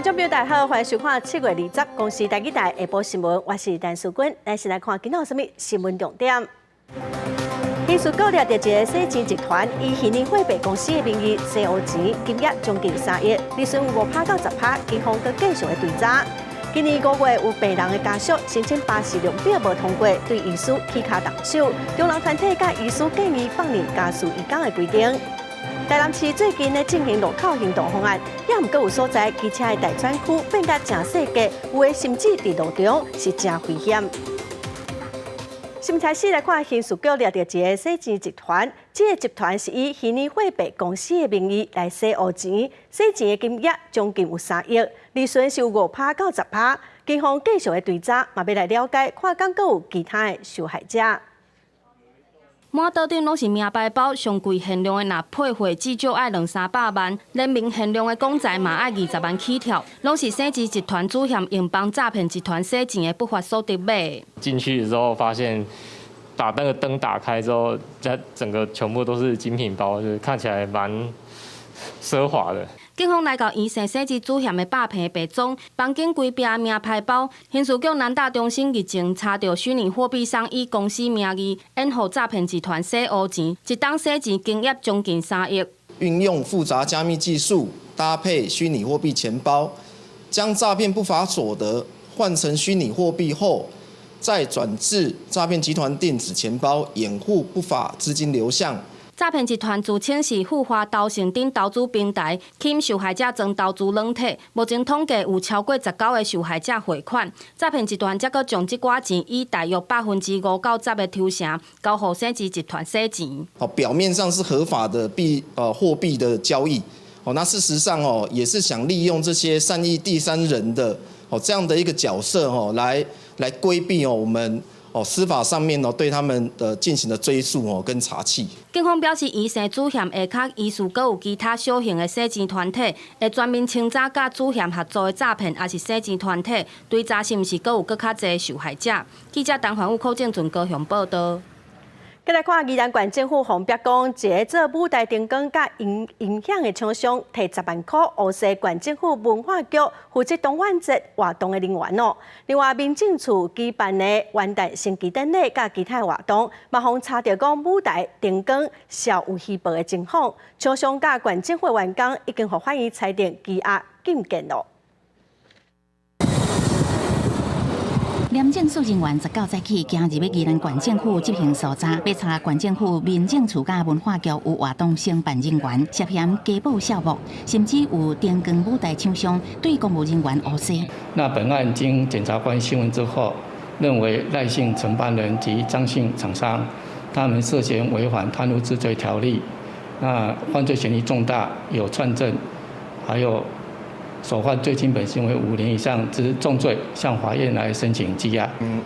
觀眾朋友大家好，歡迎收看7月20公視台語台下晡新聞，我是陳淑君。咱先來看今仔有啥物新聞重點。刑事局掠著一个洗錢集團，以虛擬貨幣公司的名義洗烏錢，金額將近3億，利潤5趴到10趴，警方閣繼續咧追查。今年5月有病人的家屬申請巴氏量表無通過，對醫師起跤動手，中人團體佮醫師建議放任家事移工的規定。台南市最近咧進行路口行動方案，也毋過有所在機車的待轉區變甲誠細格，有的甚至佇路中是誠危險。新聞開始來看刑事局掠著一个洗錢集團，這个集團是以虛擬貨幣公司的名義來洗烏錢，洗錢的金額將近有3億，利潤是有5趴到10趴。警方繼續咧追查，嘛欲來了解，看敢閣有其他的受害者。滿桌頂攏是名牌包，上貴限量的若配貨至少愛兩三百萬，聯名限量的公仔嘛愛20萬起跳，攏是洗錢集團主嫌用幫詐騙集團洗錢的不法所得買。進去的時候發現，把那個燈打開之後，這整個全部都是精品包，就是看起來蠻奢華的。警方來到宜盛洗錢主嫌的百坪白莊，房間規壁名牌包。刑事局南大中心日前查著虛擬貨幣商以公司名義掩護詐騙集團洗烏錢，一冬洗錢金額將近3億。運用複雜加密技術搭配虛擬貨幣錢包，將詐騙不法所得換成虛擬貨幣後，再轉至詐騙集團電子錢包，掩護不法資金流向。詐騙集團自稱是富華投信等投資平台，吸引受害者裝投資軟體。目前統計有超過19個受害者匯款。詐騙集團才閣將這寡錢以大約5%到10%的抽成，交予洗錢集團洗錢。哦，表面上是合法的幣貨幣的交易，哦，那事實上哦，也是想利用這些善意第三人的哦這樣的一個角色哦，來規避哦我們哦司法上面哦對他們的進行的追訴哦跟查緝。警方表示，疑似主嫌下跤疑似閣有其他小型的洗錢團體，會全面清查佮主嫌合作的詐騙，抑是洗錢團體，追查是毋是閣有閣較濟受害者。記者陳環武、柯正存高雄報道。再來看宜蘭縣政府予人逼宮，一个做舞台燈光佮音響的廠商，提10萬箍烏踅縣政府文化局負責東元節活動的人員哦。另外，民政處舉辦的元旦升旗典禮佮其他活動，嘛予查著講舞台燈光涉有虛報的情況，廠商佮縣政府員工已經予法院裁定羈押禁見囉。廉政署人員19早起行入去宜蘭縣政府執行搜查，欲查縣政府民政處佮文化局有活動承辦人員涉嫌假報數目，甚至有燈光舞台廠商對公務人員烏踅。那本案經檢察官訊問之後，認為賴姓承辦人及張姓廠商，他們涉嫌違反貪污治罪條例，那犯罪嫌疑重大，有串證，還有所犯最輕本刑為5年以上之重罪，向法院來申請羈押。嗯，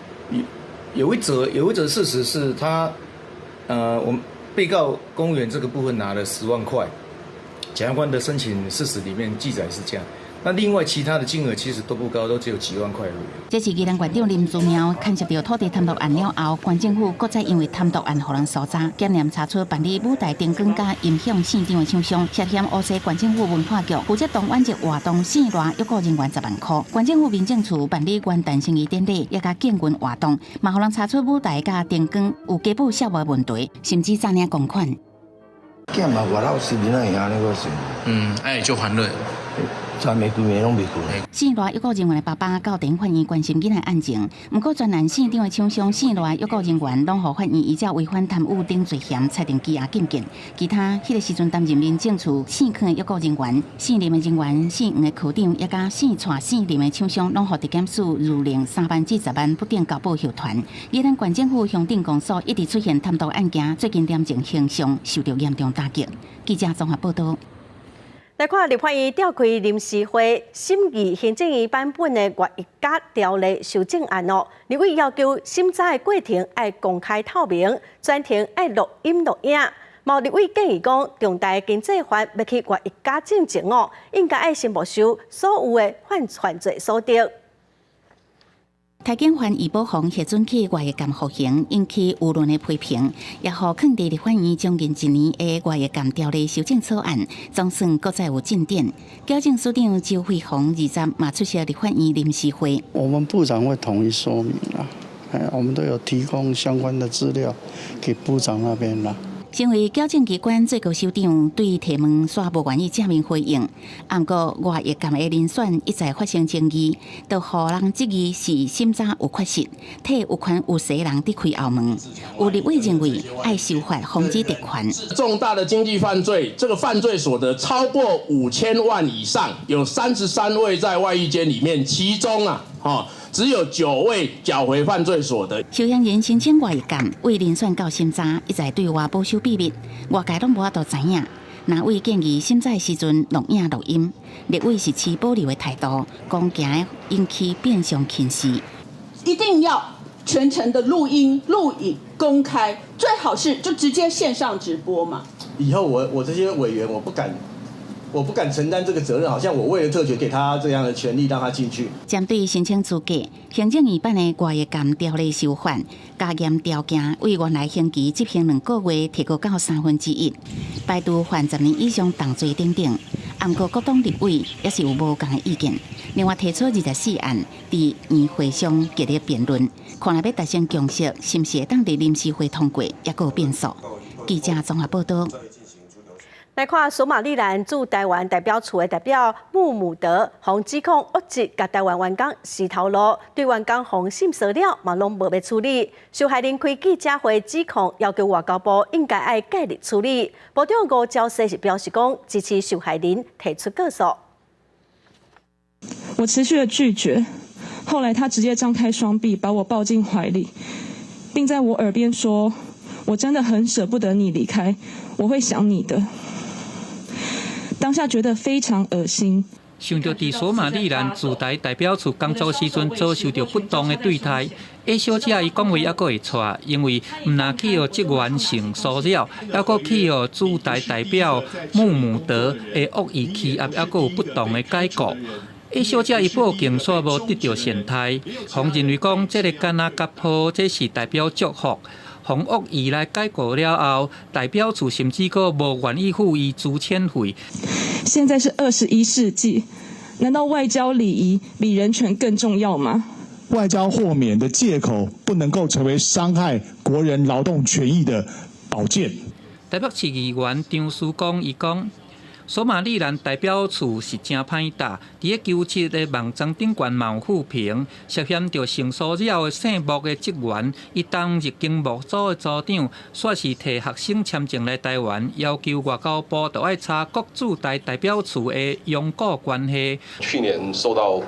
有一則事實是他，我們被告公務員這個部分拿了10萬塊，檢察官的申請事實裡面記載是這樣。那另外其他的金額其實都不高，都只有幾萬塊而已。這是宜蘭縣長林姿妙牽涉著土地貪瀆案了後，縣政府閣再因為貪瀆案予人搜查，檢驗查出辦理舞台燈光佮音響現場的廠商涉嫌烏踅縣政府文化局負責東元節活動線內約僱人員10萬塊。縣政府民政處辦理元旦升旗典禮，也佮建軍活動，嘛予人查出舞台佮燈光有假報數目的問題，甚至詐領公款。囝嘛外口是囡仔會按呢個是。嗯，哎，就歡樂。昨暝規暝攏袂睏。姓賴約僱人員的爸爸到地法院關心囡仔案情，毋過全案現場的廠商姓賴約僱人員攏予法院依照違反貪污等罪嫌裁定羈押禁見。其他彼个時陣擔任民政處姓柯的約僱人員、姓林的人員、姓黃的科長，也佮姓蔡、姓林的廠商，攏予地檢署諭令3萬至10萬不等交保候傳。宜蘭縣政府鄉鎮公所一直出現貪瀆案件，最近廉政形象受著嚴重打擊。記者綜合報道。來看立法院召開臨時會審議行政院版本的外役假條例修正案哦。立委要求審查的過程愛公開透明，全程愛錄音錄影。嘛有立委建議講，重大經濟犯欲去越獄監進前哦，應該愛先沒收所有的犯罪所得。台檢犯易寶鴻核准去外役監服刑，引起輿論的批評，也予囥佇立法院將近一年的外役監條例修正草案，總算閣再有進展。矯正署長周飛鴻20嘛出席立法院臨時會。我們部長會統一說明啦，我們都有提供相關的資料給部長那邊啦。身為矯正機關最高首長，對提問煞無願意正面回應。毋過外役監的人選一再發生爭議，都予人質疑是審查有缺失，替有權有勢人佇開後門。有立委認為愛修法防止特權。重大的經濟犯罪，這個犯罪所得超過5000萬以上，有33位在外役監裡面，其中啊，只有9位繳回犯罪所得。收容人申請外役監，為遴選到審查，一再對外保守秘密，外界攏無法度知影。藍委建議審查時陣錄影錄音，立委是持保留的態度，講驚引起變相輕視。一定要全程的錄音錄影公開，最好是就直接線上直播嘛。以後我這些委員，我不敢承擔這個責任，好像我為了特權給他這樣的權利，讓他進去。針對申請資格，行政院版的外役監條例修法，加嚴條件，為原來刑期執行2個月提高到1/3，排除犯10年以上重罪等等。毋過各黨立委也是有無仝的意見，另外提出24案，佇院會上激烈辯論，看來欲達成共識，是毋是會當佇臨時會通過，猶閣有變數。記者綜合報道。來看索馬利蘭駐台灣代表處的代表穆姆德，予指控惡質共台灣員工洗頭路，對員工予性騷擾嘛攏無欲處理。受害人開記者會指控，要求外交部應該愛介入處理。部長吳釗燮是表示講支持受害人提出告訴。我持續的拒絕，後來他直接張開雙臂把我抱進懷裡，並在我耳邊說：我真的很捨不得你離開，我會想你的。當下覺得非常噁心。想著佇索馬利蘭駐台代表處工作時陣遭受著不當的對待，A 小姐伊講話猶閣會錯，因為毋但去予職員性騷擾，猶閣去予駐台代表穆姆德的惡意欺壓，猶閣有不當的解雇。A 小姐伊報警煞無得著善待，予認為講這個敢若共抱，這是代表祝福。予惡意來解雇了後，代表處甚至閣無願意付伊資遣費。現在是21世紀，難道外交禮儀比人權更重要嗎？外交豁免的借口不能夠成為傷害國人勞動權益的寶劍。台北市議員張淑光伊講，索馬利蘭代表處是誠歹打，佇咧求職的網站頂懸嘛有負評，涉嫌著性騷擾的姓穆的職員，伊擔任經貿組的組長，煞是提學生簽證來台灣，要求外交部著愛查各駐台代表處的傭僱關係。去年收到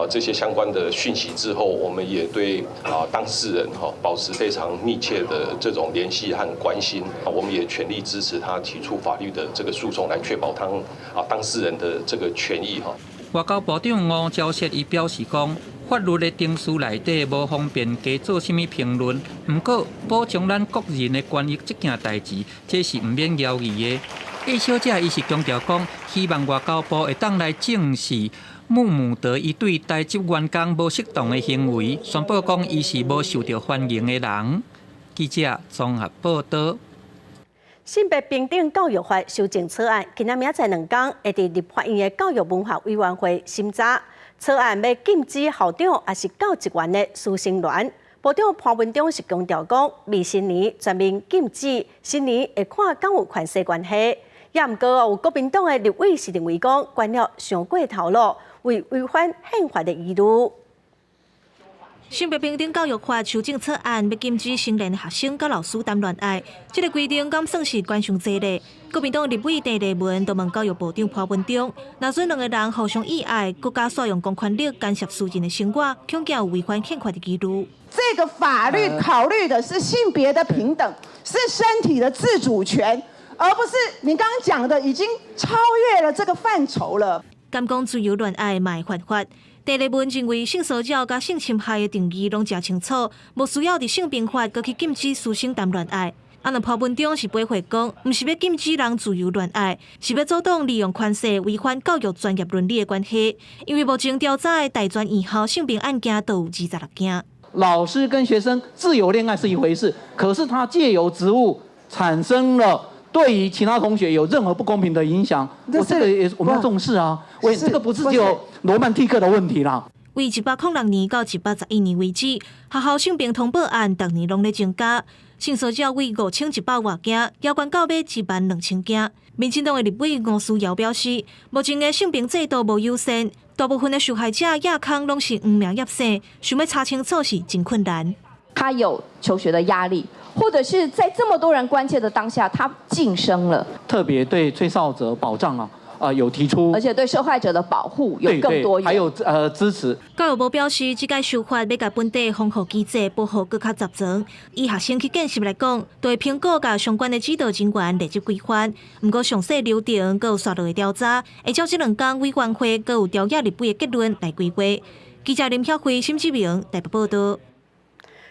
這些相關的訊息之後，我們也對當事人哈保持非常密切的這種聯繫和關心，我們也全力支持他提出法律的這個訴訟，來確保他當事人的這個權益哈。外交部長吳釗燮伊表示講，法律的程序內底無方便加做啥物評論，毋過保障咱國人的權益這件代誌，這是毋免猶豫的。A 小姐伊是強調講，希望外交部會當來正視穆姆德伊對台籍員工無適當的行為，宣布講伊是無受著歡迎的人。記者綜合報道。性別平等教育法修正草案，今仔明仔載2工會佇立法院的教育文化委員會審查。草案欲禁止校長抑是教職員的師生戀。部長潘文忠是強調講，未成年全面禁止，成年會看敢有權勢關係。也毋過有國民黨的立委是認為講，管了傷過頭囉，有違反憲法的疑慮。性別平等教育法修正草案欲禁止成年學生佮老師談戀愛，這个規定敢算是管傷濟咧？國民黨立委鄭麗文就問教育部長潘文忠，若准兩个人互相意愛，國家煞用公權力干涉私人的生活，恐驚有違反憲法的疑慮。這個法律考慮的是性別的平等，是身體的自主權，而不是你剛剛講的已經超越了這個範疇了。敢講自由戀愛嘛會犯法？鄭麗文認為性騷擾佮性侵害的定義攏誠清楚，無需要佇性平法閣去禁止師生談戀愛。啊，若潘文忠是回回講，毋是欲禁止人自由戀愛，是欲阻擋利用權勢違反教育專業倫理的關係。因為目前調查的大專院校性平案件都有26件。老師跟學生自由戀愛是一回事，可是他借由職務產生了對於其他同學有任何不公平的影響，我這個也我們要重視啊。喂，這個不是只有羅曼蒂克的問題啦。為106年到111年為止，學校性平通報案逐年攏咧增加，性騷擾為5100外件，猶懸到欲1萬2千件。民進黨的立委吳思瑤表示，目前的性平制度無友善，大部分的受害者亞康攏是黃名葉姓，想欲查清楚是真困難。他有求學的壓力，或者是在這麼多人關切的當下，他噤聲了。特別對吹哨者保障啊。啊，有提出，而且對受害者的保護有更多，還有支持。教育部表示，這屆修法欲共本地防護機制保護閣較十全。以學生去見習來講，就會評估共相關的指導人員列入規範。毋過詳細流程閣有紲落的調查，會照這兩工委員會閣有朝野立委的結論來規劃。記者林曉慧、沈志明台北報道。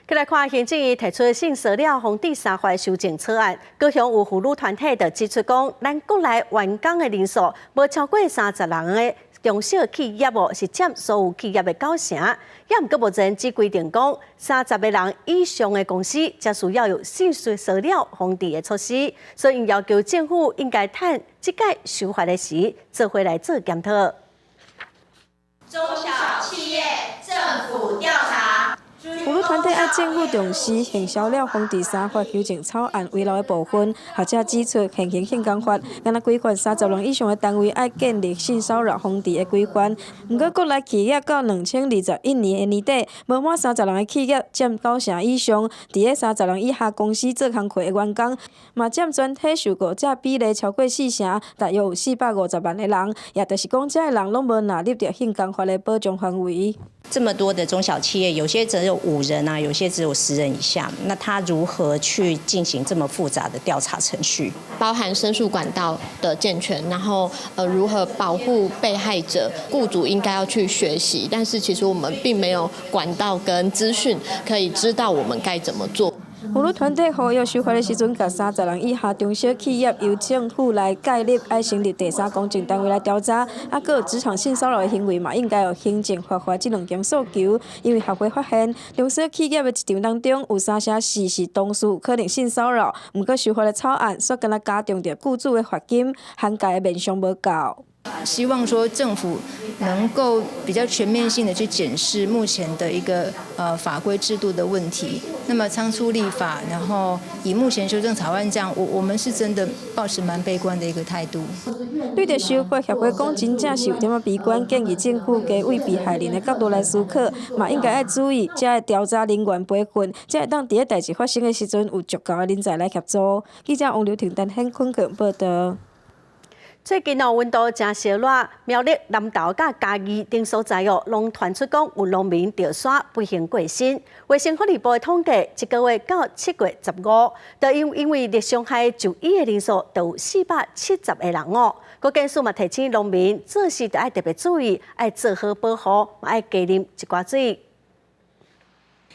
來看行政院提出性騷擾防治三法修正草案，高雄有婦女團體就指出講，咱國內員工的人數無超過30人的中小企業哦，是佔所有企業的九成。也毋過目前只規定講，30個人以上的公司才需要有性騷擾防治的措施，所以要求政府應該趁這屆修法的時，做伙來做檢討。中小企業政府調查。婦女團體愛政府重視性騷擾防治三法修正草案遺漏的部分，學者指出，現行性工法敢若規範30人以上的單位愛建立性騷擾防治的規範。毋過國內企業到2021年的年底，無滿三十人的企業佔九成以上，佇咧三十人以下公司做工課的員工，嘛佔全體受僱者比例超過四成，大約有450萬个人，也就是講，這个人攏無納入著性工法的保障範圍。這麼多的中小企業，有些只有5人啊，有些只有10人以下，那他如何去進行這麼複雜的調查程序？包含申訴管道的健全，然後如何保護被害者，僱主應該要去學習，但是其實我們並沒有管道跟資訊可以知道我們該怎麼做。婦女團體呼籲修法的時陣，共30人以下中小企業由政府來介入，愛成立第三公正單位來調查。啊，閣有職場性騷擾的行為嘛，應該有行政罰鍰這兩項訴求。因為學會發現，中小企業的職場當中有3成4是同事有可能性騷擾。毋過修法的草案煞敢若加重著僱主的罰金，涵蓋的面向無夠。希望說政府能夠比較全面性的去檢視目前的一個法規制度的問題。那麼倉促立法，然後以目前修正草案這樣，我們是真的抱持蠻悲觀的一個態度。對著修法協會講，真正是有點仔悲觀，建議政府加為被害人的角度來思考，嘛應該愛注意，這个調查人員培訓，才會當佇咧代誌發生的時陣有足夠的人才來協助。記者王劉婷、陳顯坤報道。最近哦，溫度誠燒熱，苗栗南投佮嘉義等所在哦，攏傳出講有農民著沙不幸過身。衛生福利部的統計，這個月到7月15，就因為熱傷害就醫的人數就有470個人哦。國健署嘛提醒農民做事著愛特別注意，愛做好保護，嘛愛加啉一寡水。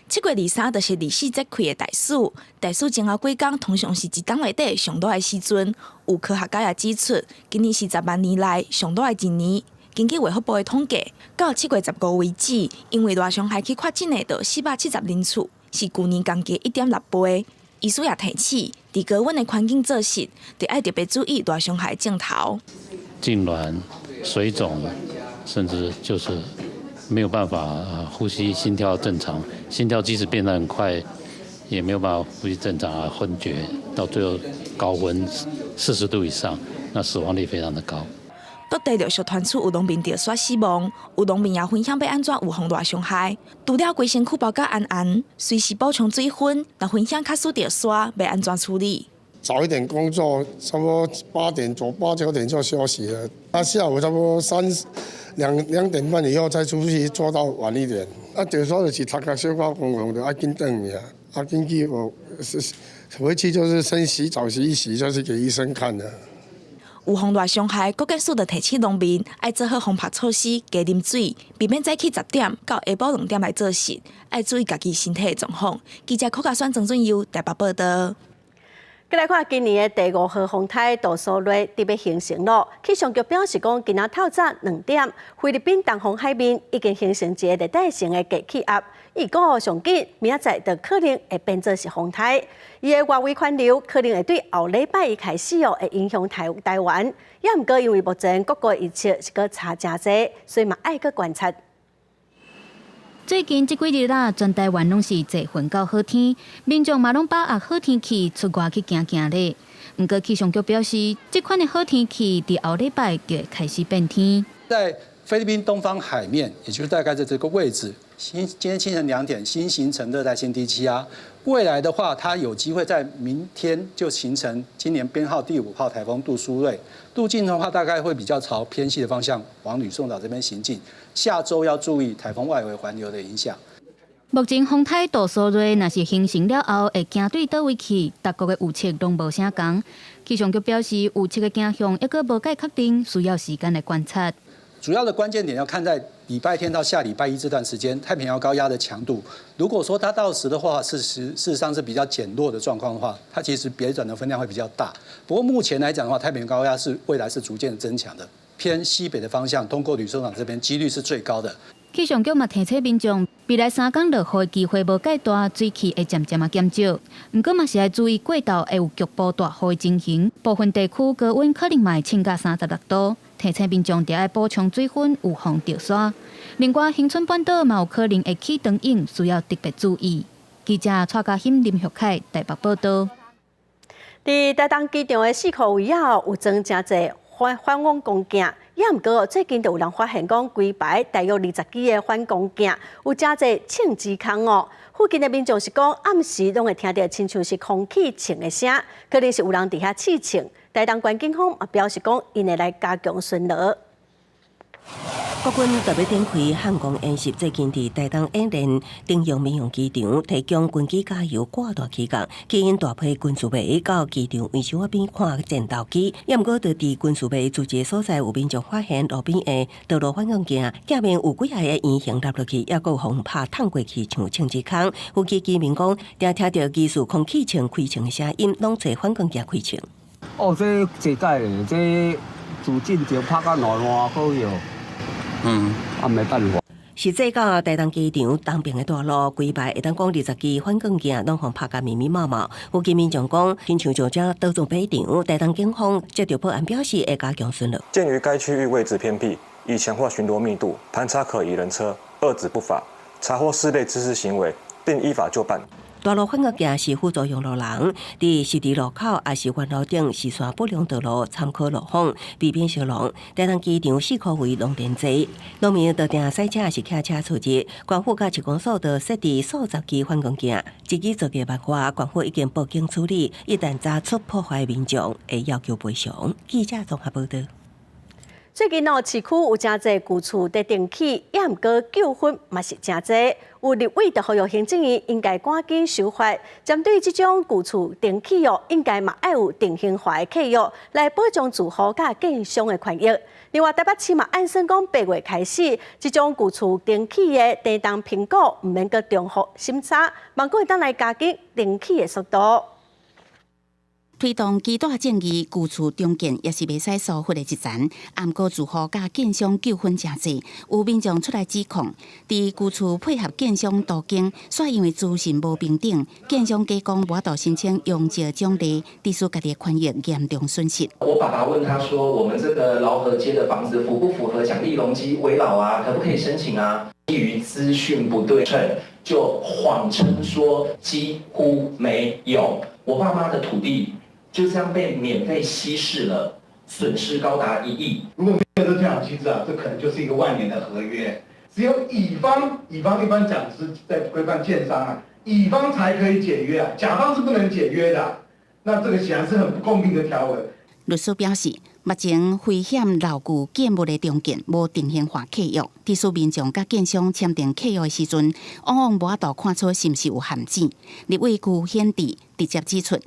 7月23就是二十四節氣的大暑，大暑前後幾工通常是一冬內底上熱的時陣。有科學家也指出，今年是10萬年來上熱的一年。根據衛福部的統計，到7月15為止，因為熱傷害去確診的就470人次，是舊年同期1.6倍。醫師也提醒，佇高溫的環境做事，著愛特別注意熱傷害症頭。痙攣、水腫，甚至就是沒有辦法呼吸，心跳正常，心跳即使變得很快，也沒有辦法呼吸正常啊，昏厥，到最後高溫40度以上，那死亡率非常的高。各地陸續傳出有農民著沙死亡，有農民也分享欲按怎預防熱傷害。除了規身軀包甲絚絚，隨時補充水分，若分享假使著沙，欲按怎處理？早一點工作，差不多8點左八九點就休息了。啊，下午差不多三兩點半以後再出去做到晚一點。啊，著沙就是頭殼小可昏昏，就愛緊轉去啊。啊，緊去我是回去就是先洗澡洗一洗，就是給醫生看的。預防熱傷害，國健署就提醒農民愛做好防曬措施，加啉水，避免早起10點到下晡2點來做事，愛注意家己身體的狀況。記者柯家選、曾俊佑台北報道。閣來看今年的第五號風颱杜蘇芮佇欲形成囉。氣象局表示講，今仔透早2點，菲律賓東方海面已經形成一個熱帶性的低氣壓。預估上緊明仔載就可能會變做是風颱。伊的外圍環流可能會對後禮拜一開始哦，會影響台灣。也毋過因為目前各國預測是閣差誠濟，所以嘛愛閣觀察。最近這幾日啦，全台灣攏是濟雲到好天，民眾嘛攏把握好天氣出外去行行咧。毋過氣象局表示，這款的好天氣佇後禮拜就會開始變天。在菲律賓東方海面，也就是大概在這個位置，今天清晨2點新形成熱帶性低氣壓。未來的話，它有機會在明天就形成今年編號第五號颱風杜蘇芮。路徑的話，大概會比較朝偏西的方向往呂宋島這邊行進。下週要注意颱風外圍環流的影響。目前風颱杜蘇芮若是形成了後，會行對佗位去，各國的預測攏無啥仝。氣象局表示，預測的走向猶閣無蓋確定，需要時間來觀察。主要的關鍵點要看在禮拜天到下禮拜一這段時間，太平洋高壓的強度。如果說它到時的話，事實上是比較減弱的狀況的話，它其實別轉的分量會比較大。不過目前來講的話，太平洋高壓是未來是逐漸增強的，偏西北的方向通過呂宋島這邊幾率是最高的。氣象局嘛提醒民眾，未來三工落雨的機會無蓋大，水汽會漸漸仔減少。毋過嘛是愛注意過晝會有局部大雨的情形，部分地區高溫可能嘛會衝到36度。提醒民眾著愛補充水分，預防著沙。另外，恆春半島嘛有可能會起長湧，需要特別注意。記者蔡嘉欣、林玉凱台北報導。佇台東機場的四箍位仔有裝誠濟反光鏡，也毋過最近就有人發現講，規排大約20支的反光鏡有誠濟銃舌空哦。附近的民眾是講，暗時攏會聽著親像是空氣槍的聲，可能是有人佇遐試槍。台東縣警方也表示講，𪜶會來加強巡邏。國軍特別展開漢光演習，最近佇台東演練登陽民用機場提供軍機加油掛大起降，吸引大批軍事迷到機場維修邊看戰鬥機。也毋過，佇軍事迷聚集所在，有民眾發現路邊的道路反光鏡，鏡面有幾仔個圓形凹落去，猶閣予拍燙過去，像槍支空。附近居民講，定聽著疑似空氣槍開槍的聲音，攏揣反光鏡開槍。哦，這濟擺咧，這自進前拍甲爛爛個哟。啊，沒辦法。實際到台東機場東邊的大路，規排會當講20支反光鏡，攏予拍甲密密麻麻。附近民眾講，親像就這倒裝備場，台東警方接著報案表示會加強巡邏。鑑於該區域位置偏僻，已強化巡邏密度，盤查可疑人車，遏止不法，查獲四類滋事行為，並依法究辦。大路反光鏡是輔助用路人，佇十字路口抑是彎路頂視線不良道路參考路況，避免相挵。台東機場四箍圍攏連濟，農民就定駛車抑是騎車出入。縣府佮市公所都設置數十支反光鏡，這支造價萬外，縣府已經報警處理。一旦查出破壞民眾，會要求賠償。記者綜合報導。最近哦，市區有誠濟舊厝佇重起，也毋過糾紛嘛是誠濟。有立委就呼籲行政院應該趕緊修法，針對這種舊厝重起哦，應該嘛愛有定型化的契約來保障住戶佮建商的權益。另外，台北市嘛按算講8月開始，這種舊厝重起的地動評估毋免閣重複審查，望閣會當來加緊重起的速度。推動居住正義，舊厝重建也是袂使疏忽的一層。毋過住戶佮建商糾紛誠濟，有民眾出來指控，佇舊厝配合建商都更，煞因為資訊無平等，建商假講無法度申請容積獎勵，致使家己的權益嚴重損失。我爸爸問他說：我們這個勞合街的房子符不符合獎勵容積危老啊？可不可以申請啊？基於資訊不對稱，就謊稱說幾乎沒有。我爸媽的土地就這樣被免費稀釋了，損失高達1億。如果沒有這調整機制啊，這可能就是一個萬年的合約。只有乙方，乙方一般講是在規範建商啊，乙方才可以解約啊，甲方是不能解約的。那這個顯然是很不公平的條文。律師表示，目前危險老舊建物的重建無定型化契約，致使民眾佮建商簽訂契約的時陣，往往無法度看出是毋是有陷阱。立委辜顯智直接指出，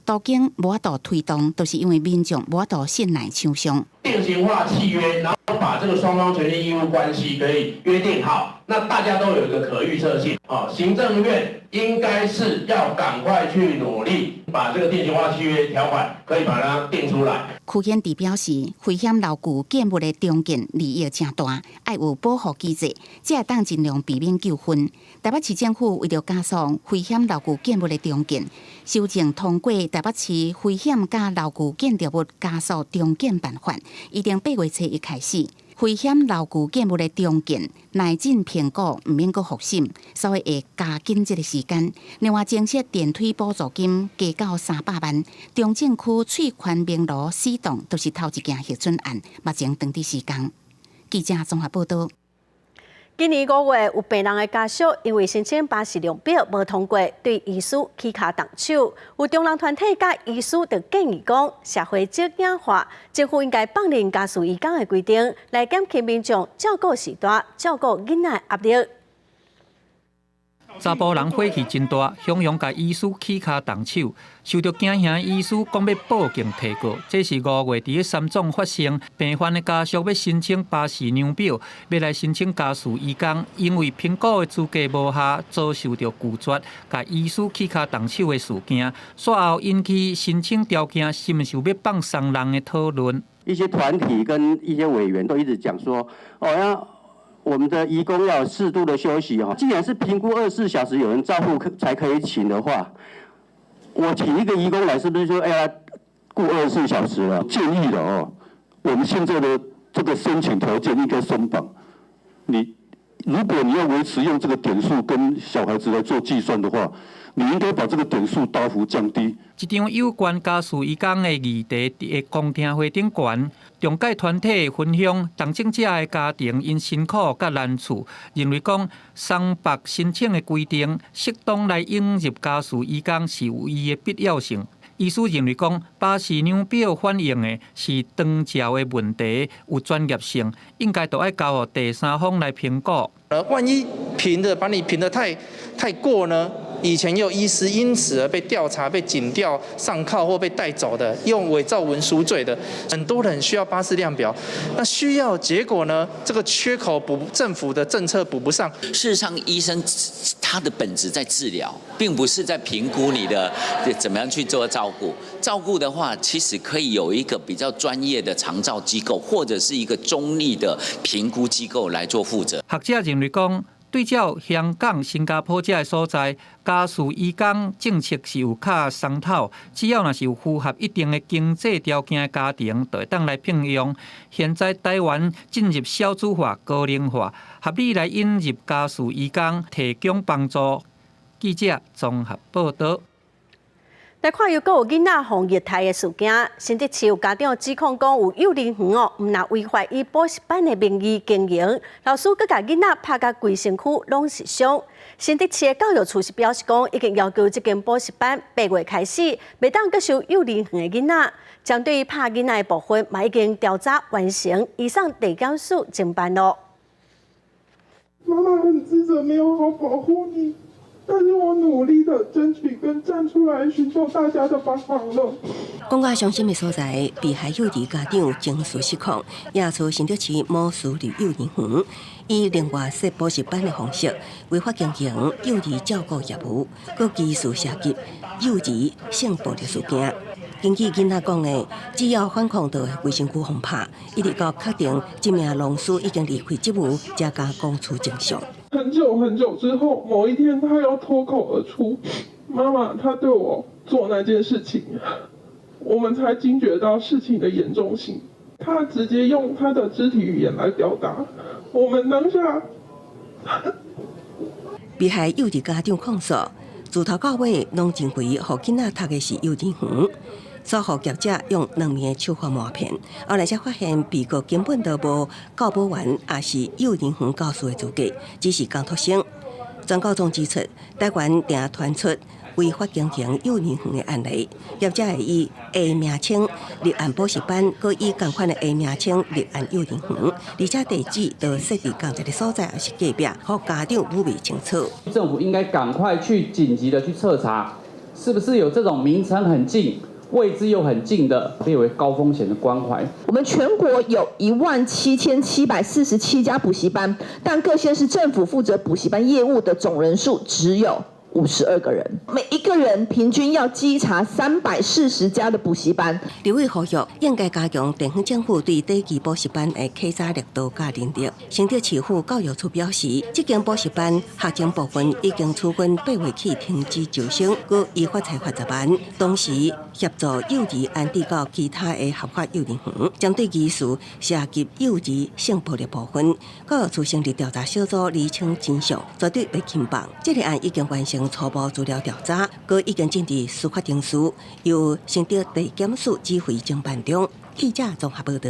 都更無法度推動，就是因為民眾無法度信賴廠商。定型化契約，然後把這個雙方權利義務關係可以約定好，那大家都有一個可預測性。啊，行政院應該是要趕快去努力，把這個定型化契約條款可以把它定出來。區顯智表示，危險勞具建物的重建利益誠大，愛有保護機制，才會當盡量避免糾紛。台北市政府為著加速危險勞具建物的重建，修正通過台北市危險佮勞具建築物加速重建辦法，預定8月初一開始，危險勞具建物的重建耐震評估毋免閣複審，所以會加緊這个時間。另外，增設電梯補助金加到300萬，中正區翠環明爐四棟都是頭一件核准案，目前正佇施工。記者綜合報導。今年5月，有病人的家屬因為申請巴氏量表無通過，對醫師起跤動手。有中人團體佮醫師就建議講，社會少子化，政府應該放任家事移工的規定，來減輕民眾照顧序大、照顧囡仔的壓力。查埔人火氣真大，雄雄共醫師起跤動手，受著驚嚇醫師講欲報警提告。這是5月佇咧三總發生，病患的家屬欲申請巴氏量表，欲來申請家事移工，因為評估的資格無效，遭受著拒絕，共醫師起跤動手的事件，煞後引起申請條件是毋是有欲放鬆人的討論。一些團體跟一些委員都一直講說，哦要。我們的移工要適度的休息哦。既然是評估24小時有人照顧才可以請的話，我請一個移工來，是不是說哎呀顧24小時了？建議的哦，我們現在的這個申請條件應該鬆綁。你如果你要維持用這個點數跟小孩子來做計算的話，你應該把這個點數大幅降低。這場有關家事移工的議題，佇公聽會頂懸，中介團體分享，動症者的家庭𪜶辛苦佮難處，認為講鬆綁申請的規定，適當來引入家事移工是有伊的必要性。醫師認為講，巴氏量表反映的是長照的問題，有專業性，應該都愛交予第三方來評估。萬一評的把你評得太過呢？以前有醫師因此而被調查、被檢調、上銬或被帶走的，用偽造文書罪的，很多人需要巴氏量表，那需要結果呢？這個缺口補政府的政策補不上。事實上，醫生他的本質在治療，並不是在評估你的怎麼樣去做照顧。照顧的話，其實可以有一個比較專業的長照機構，或者是一個中立的評估機構來做負責。學者認為講，對照香港、新加坡這个所在，家事移工政策是有較鬆透，只要若是有符合一定的經濟條件的家庭，就會當來聘用。現在台灣進入少子化、高齡化，合理來引入家事移工，提供幫助。記者綜合報導。來看又閣有囡仔予虐待的事件，新竹市有家長指控講有幼兒園哦，毋但違法以補習班的名義經營，老師閣共囡仔拍甲規身軀攏是傷。新竹市的教育處是表示講，已經要求這間補習班8月開始，袂當閣收幼兒園的囡仔。針對拍囡仔的部分，嘛已經調查完成，移送地檢署偵辦囉。媽媽很自責，沒有好保護你。但是我努力的爭取跟站出來尋求大家的幫忙了。講到傷心的所在，被害幼兒家長情緒失控，惹訴新竹市某私立幼兒園，以另外設補習班的方式違法經營幼兒照顧業務，閣疑似涉及幼兒性暴力事件。根據囡仔講的，只要反抗就會規身軀予拍，一直到確定這名老師已經離開職務，才敢講出真相。很久很久之後，某一天他又脫口而出：“媽媽，他對我做那件事情。”我們才驚覺到事情的嚴重性。他直接用他的肢體語言來表達，我們當下。被害幼兒家長控訴，自頭到尾攏認為予囡仔讀的是幼兒園。所予業者用兩面的手法瞞騙，後來才發現被告根本就無教保員，抑是幼兒園教師的資格，只是工讀生。專教總指出，台灣定傳出違法經營幼兒園的案例，業者會以 A 名稱立案補習班，閣以仝款的 A 名稱立案幼兒園，而且地址都設佇仝一个所在，抑是隔壁，予家長摸袂清楚。政府應該趕快去緊急的去徹查。是不是有這種名稱很近、位置又很近的列為高風險的關懷？我們全國有17,747家補習班，但各縣市政府負責補習班業務的總人數只有52個人，每一個人平均要稽查340家的補習班。立委呼籲應該加強地方政府對短期補習班的稽查力度佮能力。新竹市府教育處表示，這間補習班學生部分已經處分8月起停止招生，閣依法裁罰10萬。同時協助幼兒安置到其他的合法幼兒園。針對疑似涉及幼兒性暴力部分，教育處成立調查小組釐清真相，絕對袂輕放。這個案已經完成初步資料調查，閣已經進入司法程序，由新竹地檢署指揮偵辦中。記者綜合報道。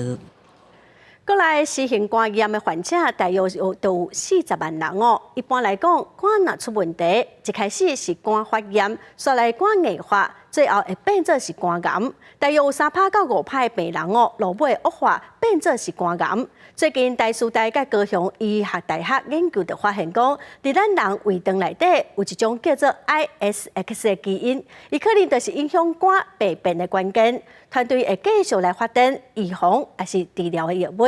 國內C型肝炎的患者大約有都有40萬人哦。一般來講，肝若出問題，一開始是肝發炎，紲來肝硬化，最後會變做是肝癌。大約有3趴到5趴的病人哦，落尾惡化變做是肝癌。最近台師大佮高雄醫學大學研究就發現講，佇咱人胃腸內底有一種叫做 ISX 的基因，伊可能就是影響肝病變的關鍵。團隊會繼續來發展預防抑是治療的藥物。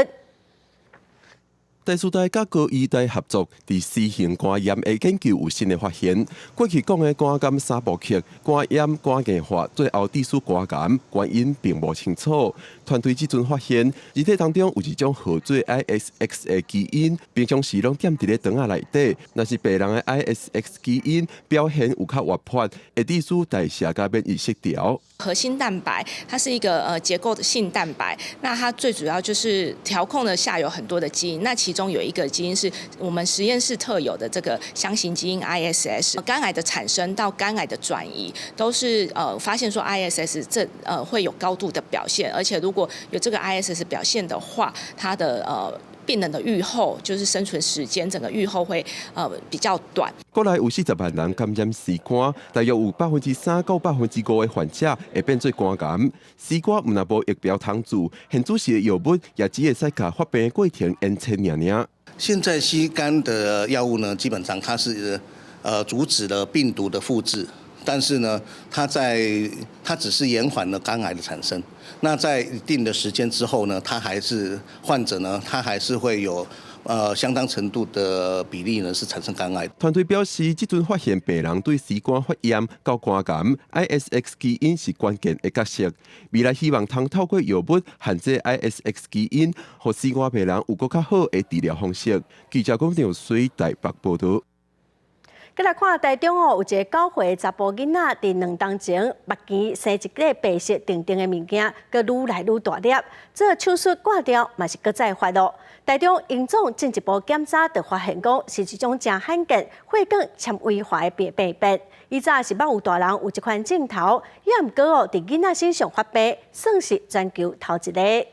台師大佮高醫大合作，佇C型肝炎的研究有新的發現。過去講的肝癌三部曲，肝炎、肝硬化，最後致使肝癌，原因並無清楚。團隊這陣發現，人體當中有一種號做 ISX 的基因，平常時攏踮佇咧腸仔內底。若是病人的 ISX 基因表現有較活潑，會致使代謝佮免疫失調。核心蛋白，它是一個結構性蛋白，那它最主要就是調控了下游很多的基因，那其中有一個基因是我們實驗室特有的這個箱型基因 ISS，肝癌的產生到肝癌的轉移，都是發現說 ISS 這會有高度的表現，而且如果有這個 ISS 表現的話，它的病人的預後就是生存時間，整個預後會比較短。國內有40萬人感染 C 肝，大約有3%到5%的患者會變做肝癌。C 肝毋但無疫苗通治，現主時的藥物也只會使共發病過程延遲爾爾。現在 C 肝的藥物呢，基本上它是阻止了病毒的複製，但是呢，它只是延緩了肝癌的產生。那在一定的時間之後呢，它還是患者呢，他還是會有相當程度的比例呢是產生肝癌。團隊表示，這陣發現病人對 C 肝發炎到肝癌，ISX 基因是關鍵的角色。未來希望通透過藥物限制 ISX 基因，予 C 肝病人有閣較好的治療方式。記者龔長水台北報道。閣來看台中哦，有一個9歲查埔囡仔，佇2冬前目墘生一塊白色定定的物件，閣愈來愈大粒，做手術割掉嘛是閣再發咯。台中榮總進一步檢查，就發現講是一種誠罕見血管纖維化的病變。以早是捌有大人有這款症頭，也毋過哦，佇囡仔身上發病，算是全球頭一个。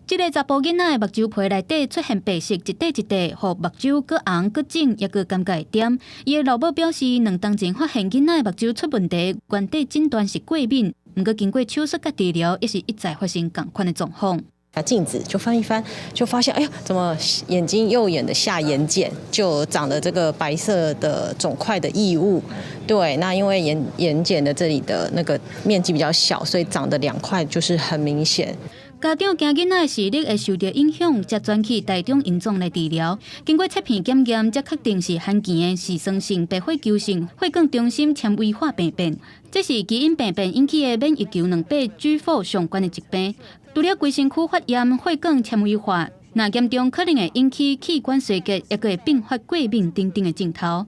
這个查埔囡仔的目睭皮內底出現白色一塊一塊，予目睭閣紅閣腫，抑閣感覺會踮。伊的老母表示，2冬前發現囡仔的目睭出問題，原底診斷是過敏，毋過經過手術佮治療，抑是一再發生仝款的狀況。鏡子就翻一翻，就發現，哎呀，怎麼眼睛右眼的下眼瞼就長了這個白色的腫塊的異物？對，那因為眼瞼的這裡的那個面積比較小，所以長的兩塊就是很明顯。家長驚囡仔的視力會受著影響，才轉去台中榮總來治療。經過切片檢驗，才確定是罕見的嗜酸性白血球性血管中心纖維化病變。這是基因病變引起的免疫球蛋白 G4 相關的疾病。除了規身軀發炎、血管纖維化，若嚴重可能會引起器官衰竭，抑閣會併發過敏等等的症頭。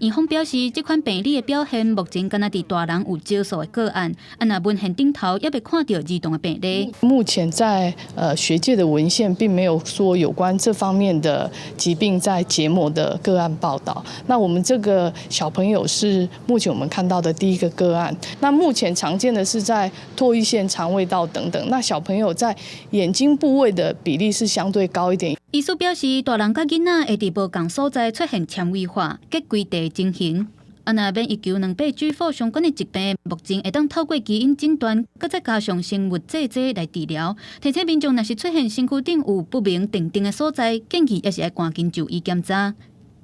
院方表示，這款病理的表現目前敢若佇大人有少數的個案，啊，若文獻頂頭猶未看著兒童的病例。目前在學界的文獻並沒有說有關這方面的疾病在結膜的個案報道。那我們這個小朋友是目前我們看到的第一個個案。那目前常見的是在唾液腺、腸胃道等等。那小朋友在眼睛部位的比例是相對高一點。醫師表示，大人佮囡仔會佇無仝所在出現纖維化、結規塊情形。啊，若免疫球蛋白 G4 相關的疾病，目前會當透過基因診斷，閣再加上生物製劑來治療。提醒民眾，若是出現身軀頂有不明定定的所在，建議抑是愛趕緊就醫檢查。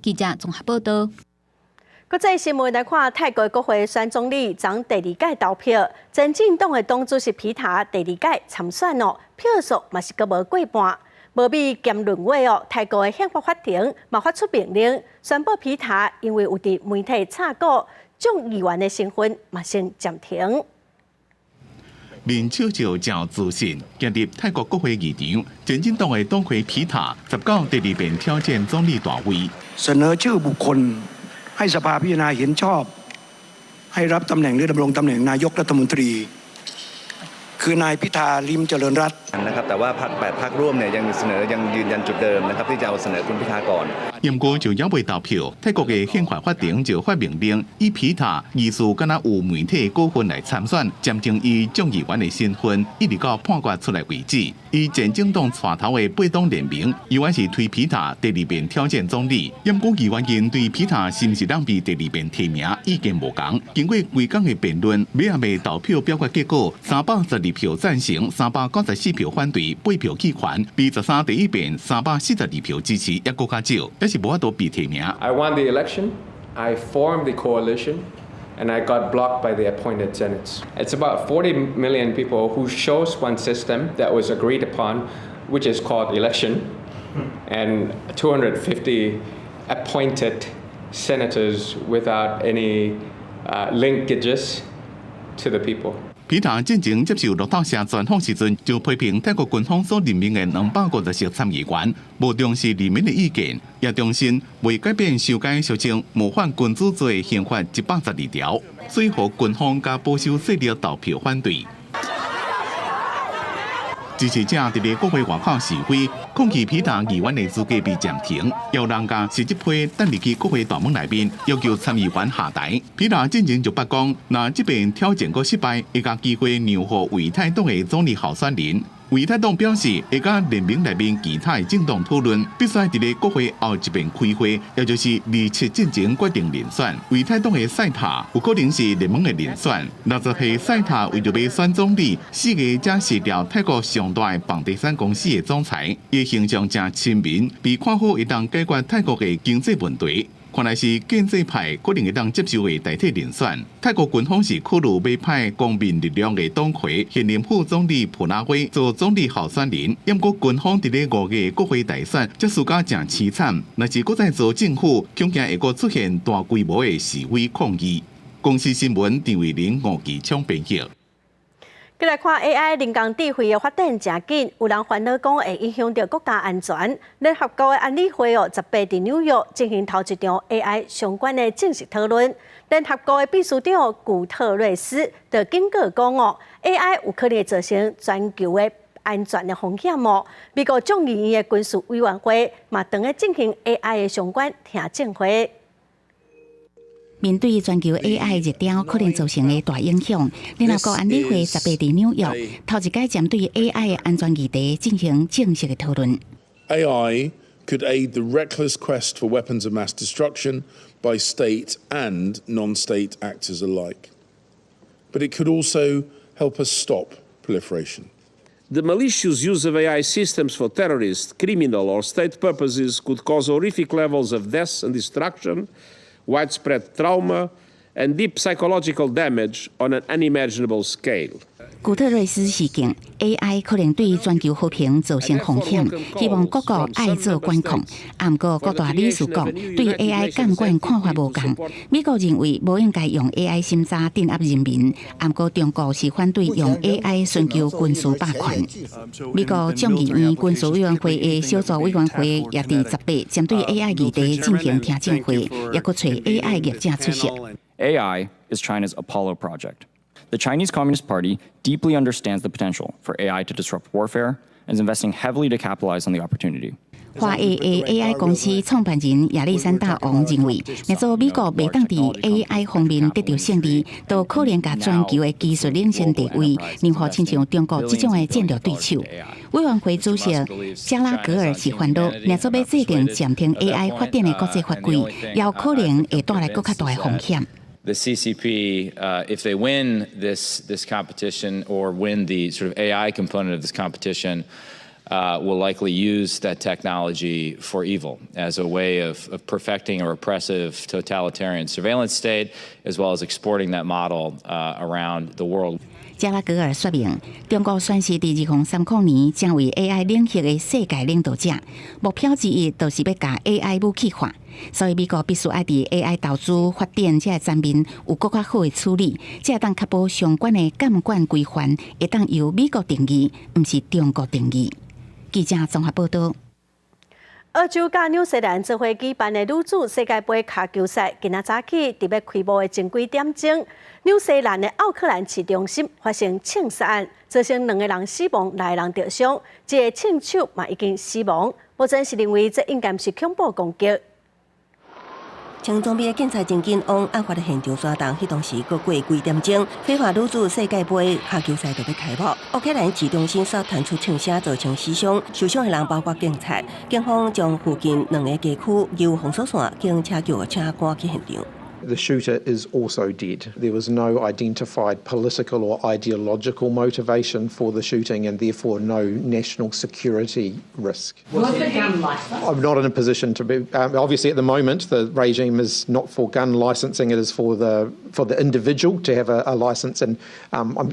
記者綜合報道。國際新聞來看，泰國國會選總理昨第二屆投票，前進黨的黨主席皮塔第二屆參選哦，票數嘛是閣無過半，無美兼論話哦。泰國的憲法法庭嘛發出命令，宣布皮塔因為有佇媒體炒股眾議員的身份嘛先暫停。面笑笑誠自信，行入泰國國會議場，前進黨的黨魁皮塔19第二遍挑戰總理大位。 เสนอชื่อบุคคลให้สภาพิจารณาเห็นชอบให้รับตำแหน่งหรือดำรงตำแหน่งนายกรัฐมนตรีคือนายพิธาลิ้มเจริญรัตน์ นะครับแต่ว่าพรรค8พรรคร่วมเนี่ยยังเสนอยังยืนยันจุดเดิมนะครับที่จะเอาเสนอคุณพิธาก่อน毋過就猶未投票，泰國的憲法法庭就發命令，以皮塔疑似敢若有媒體股份來參選，暫停伊眾議員的身份，一直到判決出來為止。以前進黨帶頭的八黨聯盟，猶原是推皮塔第二遍挑戰總理。毋過議員間對皮塔是毋是當被第二遍提名意見無仝。經過規工的辯論，尾仔尾投票表決結果，312票贊成，394票反對，8票棄權，比13第一遍342票支持，猶閣較少，猶是無法度被提名。 I won the election, I formed the coalition, and I got blocked by the appointed Senates. It's about 40 million people who chose one system that was agreed upon, which is called election, and 250 appointed senators without any linkages to the people. 皮塔進前接受路透社專訪時陣，就批評泰國軍方所任命的250席參議員，無重視人民的意見，也重申未改變修改俗稱冒犯君主罪刑法112條，所以予軍方佮保守勢力投票反對。支持者佇咧國會外口示威，抗議皮塔議員的資格被暫停，有人共實質批等入去國會大門內面，要求參議員下台。皮塔進前就捌講，若這遍挑戰閣失敗，會共機會讓予為泰黨的總理候選人。為泰黨表示，會佮聯盟內面其他的政黨討論，必須佇咧國會後一遍開會，也就是27進前決定人選。為泰黨的賽塔有可能是聯盟的人選。60歲賽塔為著欲選總理，4月才辭掉泰國上大的房地產公司的總裁，伊形象誠親民，被看好會當解決泰國的經濟問題。看來是建制派可能會當接受的代替人選。泰國軍方是考慮欲派公民力量的黨魁現任副總理普拉威做總理候選人。毋過軍方佇咧5月國會大選，才輸甲誠淒慘。若是閣再做政府，恐驚會閣出現大規模的示威抗議。公視新聞陳慧玲、吳其昌編譯。閣來看 AI 人工智慧的發展誠緊，有人煩惱講會影響著國家安全。聯合國的安理會哦，18佇紐約進行頭一場 AI 相關的正式討論。聯合國的秘書長古特瑞斯就警告講哦，AI 有可能造成全球的安全的風險哦。美國眾議院的軍事委員會嘛，正咧進行 AI 的相關聽證會。面對全球 AI 熱潮可能造成的大影響，聯合國安理會18佇紐約頭一擺針對 AI 的安全議題進行正式的討論。 AI could aid the reckless quest for weapons of mass destruction by state and non-state actors alike. But it could also help us stop proliferation. The malicious use of AI systems for terrorist, criminal, or state purposes could cause horrific levels of death and destruction, widespread trauma, and deep psychological damage on an unimaginable scale. 古特瑞斯示警，AI 可能對全球和平造成風險，希望各國愛做管控。毋過各大理事國對 AI 監管看法無仝。美國認為無應該用 AI 審查鎮壓人民，毋過中國是反對用 AI 尋求軍事霸權。美國眾議院軍事委員會的小組委員會也佇18針對 AI 議題進行聽證會，也閣揣 AI 業者出席。 AI is China's Apollo project. The Chinese Communist Party deeply understands the potential for AI to disrupt warfare and is investing heavily to capitalize on the opportunity. 華裔的 AI 公司創辦人亞歷山大王認為，若做美國袂當佇 AI 方面得著勝利，就可能共全球的技術領先地位，讓予親像中國這種的戰略對手。委員會主席加拉格爾是煩惱，若做欲制定暫停 AI 發展的國際法規，也有可能會帶來閣較大的風險。 The CCP, if they win this competition or win the sort of AI component of this competition, Will likely use that technology for evil as a way of perfecting a repressive totalitarian surveillance state, as well as exporting that model around the world. 加拉格爾說明，中國宣示佇2030年成為 AI 領域的世界領導者，目標之一就是欲共 AI 武器化，所以美國必須愛佇 AI 投資發展這个層面有閣較好的處理，才會當確保相關的監管規範會當由美國定義，毋是中國定義。記者綜合報道。澳洲佮紐西蘭做伙舉辦的女子世界盃跤球賽，今仔早起佇欲開幕的前幾點鐘，紐西蘭的奧克蘭市中心發生槍殺案，造成兩個人死亡，六個人著傷，一個槍手嘛已經死亡。目前是認為這應該毋是恐怖攻擊。穿裝備的警察真緊往案發的現場徙動，彼當時閣過幾點鐘，非法女子世界盃跤球賽就欲開幕。奧克蘭市中心煞傳出槍聲，造成死傷，受傷的人包括警察。警方將附近兩个街區由封鎖線，警車救護車趕去現場。 The shooter is also dead. There was no identified political or ideological motivation for the shooting and therefore no national security risk. Was the gun licensed? I'm not in a position to be. Obviously, at the moment, the regime is not for gun licensing, it is for the individual to have a license, and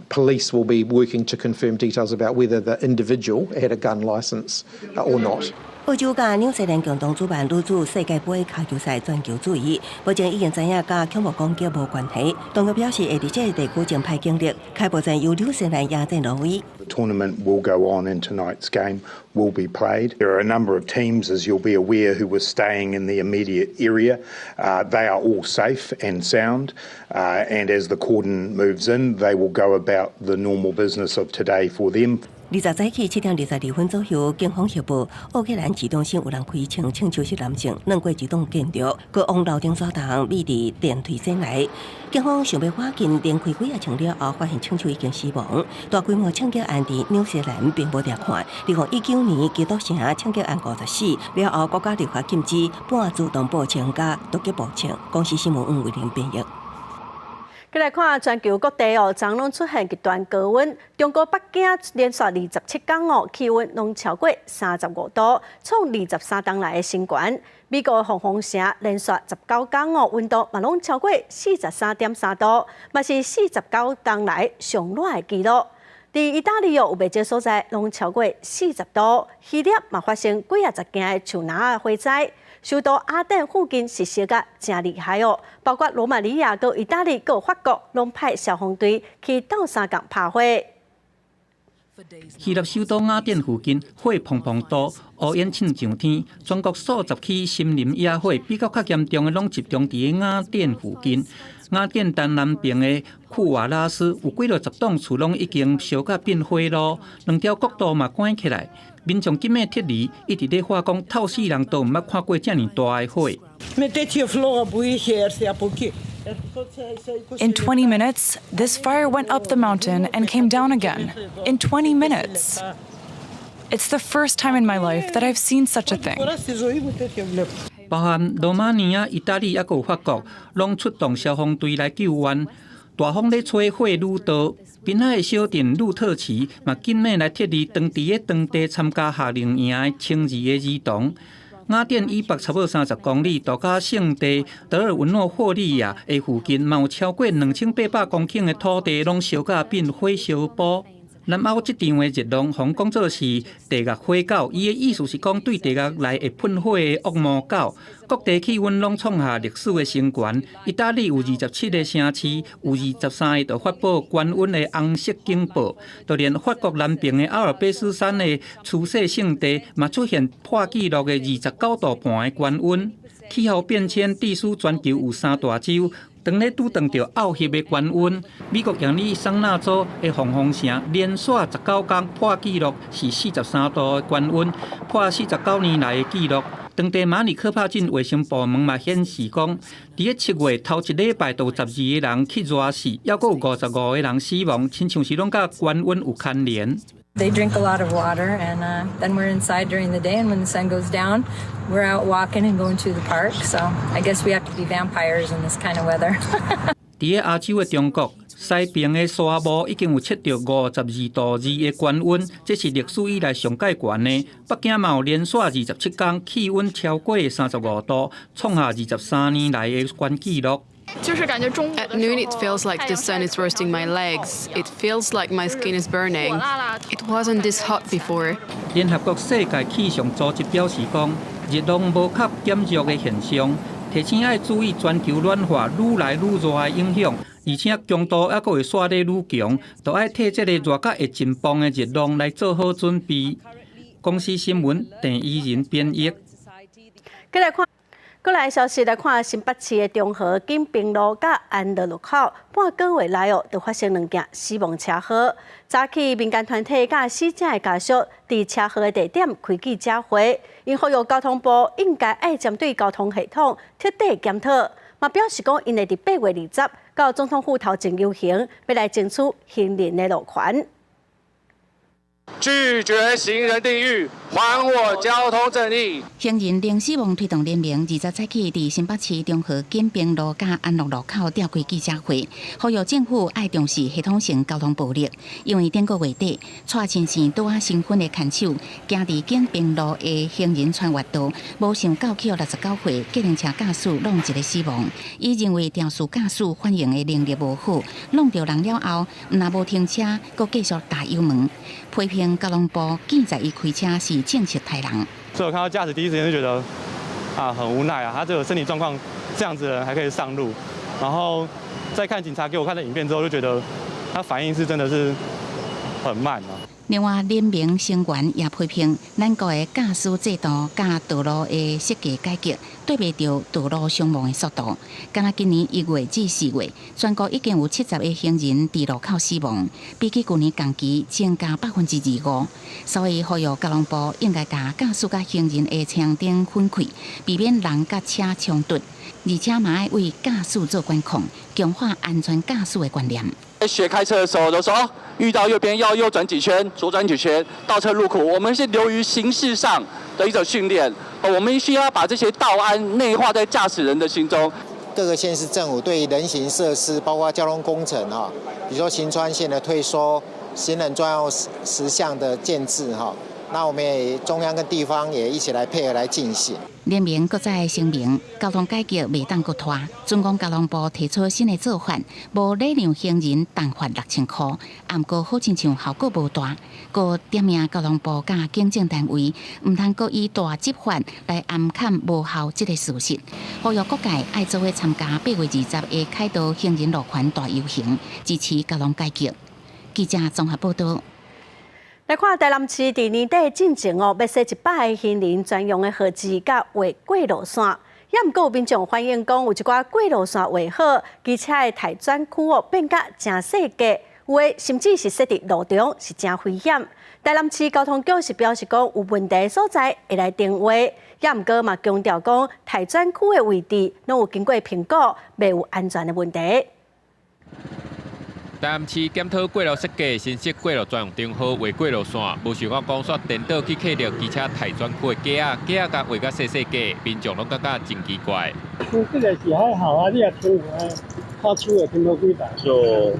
police will be working to confirm details about whether the individual had a gun license or not. 澳洲佮紐西蘭共同主辦女子世界盃跤球賽，全球注意。目前已經知影佮恐怖攻擊無關係。當局表示會佇這個地區增派警力，開幕戰由紐西蘭迎戰挪威。 The tournament will go on and tonight's game will be played. There are a number of teams, as you'll be aware, who were staying in the immediate area. They are all safe and sound, and as the cordon moves in, they will go about the normal business of today for them. 20早起7點22分左右，警方協報，奧克蘭市中心有人開槍，槍手是男性，兩過一棟建築，閣往樓頂徙動，覕佇電梯井內。警方想欲趕緊連開幾仔槍了後，發現槍手已經死亡。大規模槍擊案佇紐西蘭並無定看。2019年基督城槍擊案50死，了後國家立法禁止半自動步槍佮突擊步槍。公視新聞黃慧玲編譯。閣來看全球各地哦，昨攏出現極端高溫。中國北京連續27天哦，氣溫攏超過35度，創23冬來的新高。美國黃蜂城連續19天哦，溫度嘛攏超過43.3度，嘛是49冬來上熱的紀錄。佇意大利哦，有袂少所在攏超過40度，希臘嘛發生幾仔十間的樹林仔火災。首都雅典附近是燒甲誠厲害哦，包括羅馬尼亞、閣意大利、閣法國，攏派消防隊去鬥相共拍火。希臘首都雅典附近火砰砰多，烏煙糝上天。全國數十起森林野火，比較較嚴重的攏集中佇雅典附近。雅典東南邊的庫瓦拉斯有幾落十棟厝攏已經燒甲變火爐，兩條國道嘛關起來。民眾緊欲撤離，一直咧話講，透世人都毋捌看過遮爾大的火。 In 20 minutes, this fire went up the mountain and came down again. In 20 minutes. It's the first time in my life that I've seen such a thing. 包含羅馬尼亞、意大利猶閣有法國，攏出動消防隊來救援。大風咧吹，火愈多。濱海的小鎮魯特奇嘛緊欲來撤離當地的當地參加夏令營的青兒的兒童。雅典以北差不多30公里，度假勝地德爾文諾霍利亞的附近，嘛有超過2800公頃的土地攏燒甲變火燒埔。南歐這場的熱浪，予人講做是地獄火狗，伊的意思是講對地獄來會噴火的惡魔狗。各地氣溫攏創下歷史的新高。意大利有27個城市，有23個就發布高溫的紅色警報。就連法國南邊的阿爾卑斯山的出世聖地，嘛出現破紀錄的29度半的高溫。氣候變遷致使全球有三大洲。當咧拄著漚翕的高溫，美國亞利桑那州的黃蜂城連續19天破紀錄，是43度的高溫，破49年來的紀錄。當地馬里科帕鎮衛生部門嘛顯示講，佇咧7月頭一禮拜，就有12個人去熱死，猶閣有55個人死亡，親像是攏佮高溫有牽連。 They drink a lot of water, and then we're inside during the day. And when the sun goes down, we're out walking and going to the park. So I guess we have to be vampires in this kind of weather. 佇咧亞洲的中國，西爿的沙帽已經有測著52.2度的高溫，這是歷史以來上蓋懸的。北京嘛有連續27天氣溫超過35度，創下23年來的懸紀錄。就是感覺中午 At noon, it feels like the sun is roasting my legs. It feels like my skin is burning. It wasn't this hot before. 聯合國世界氣象組織表示講，熱浪無及減弱的現象，提醒愛注意全球暖化愈來愈熱的影響，而且強度猶閣會煞咧愈強，就愛替這個熱甲會真磅的熱浪來做好準備。公視新聞鄭怡仁編譯。過來看。過來消息來看，新北市的中和錦屏路佮安樂路口，半個月內哦，就發生兩件死亡車禍。早起民間團體佮死者的家屬佇車禍的地點開記者會，𪜶呼籲交通部應該愛針對交通系統徹底檢討，嘛表示講𪜶會佇8月20到總統府頭前遊行，欲來爭取行人的路權。拒絕行人地獄，還我交通正義。行人零死亡推動聯盟20早起佇新北市中和錦屏路佮安樂路口召開記者會，呼籲政府愛重視系統性交通暴力，因為頂個月底，帶親生拄仔新婚的牽手，行佇錦屏路的行人穿越道，無想到去予69歲計程車駕駛挵一个死亡。伊認為肇事駕駛反應的能力無好，挵著人了後，毋但無停車，閣繼續踏油門，批評交通部記載伊開車是政策刣人。所以我看到駕駛第一時間就覺得啊，很無奈啊，他這個身體狀況這樣子的人還可以上路，然後再看警察給我看的影片之後，就覺得他反應是真的是很慢啊。另外，聯盟成員也批評咱國的駕駛制度佮道路的設計改革，對袂著道路傷亡的速度。敢若今年1月至4月，全國已經有70個行人佇路口死亡，比起舊年同期增加25%。所以呼籲交通部應該共駕駛佮行人的車燈分開，避免人佮車衝突，而且嘛愛為駕駛做管控，強化安全駕駛的觀念。在學開車的時候，都說哦，遇到右邊要右轉幾圈，左轉幾圈，倒車入庫。我們是流於形式上的一種訓練，我們需要把這些道安內化在駕駛人的心中。各個縣市政府對人行設施，包括交通工程哈，比如說行穿線的退縮、行人專用時向的建置哈，那我們也中央跟地方也一起來配合來進行。聯盟閣再聲明，交通改革袂當閣拖。準講交通部提出新的做法，無禮讓行人重罰6000箍，毋過好親像效果無大。閣點名交通部佮警政單位，毋通閣以大執法來掩蓋無效這个事實。呼籲各界愛做伙參加8月20的凱道行人路權大遊行，支持交通改革。記者綜合報道。來看台南市佇年底進前哦，欲設100个行人專用的號誌，佮畫過路線。也毋過有民眾反映講，有一寡過路線畫好，機車的待轉區哦變甲誠細格，有的甚至是設佇路中，是誠危險。台南市交通局是表示講，有問題所在會來重畫，也毋過嘛強調講，待轉區的位置攏有經過評估，袂有安全的問題。台南市檢討過路設計，新設過路專用燈號畫過路線，無想到講煞顛倒去刻著機車待轉區的格仔，格仔共畫甲細細格，民眾攏感覺真奇怪。這個是還好啊，你若停下，靠手會停無幾台。就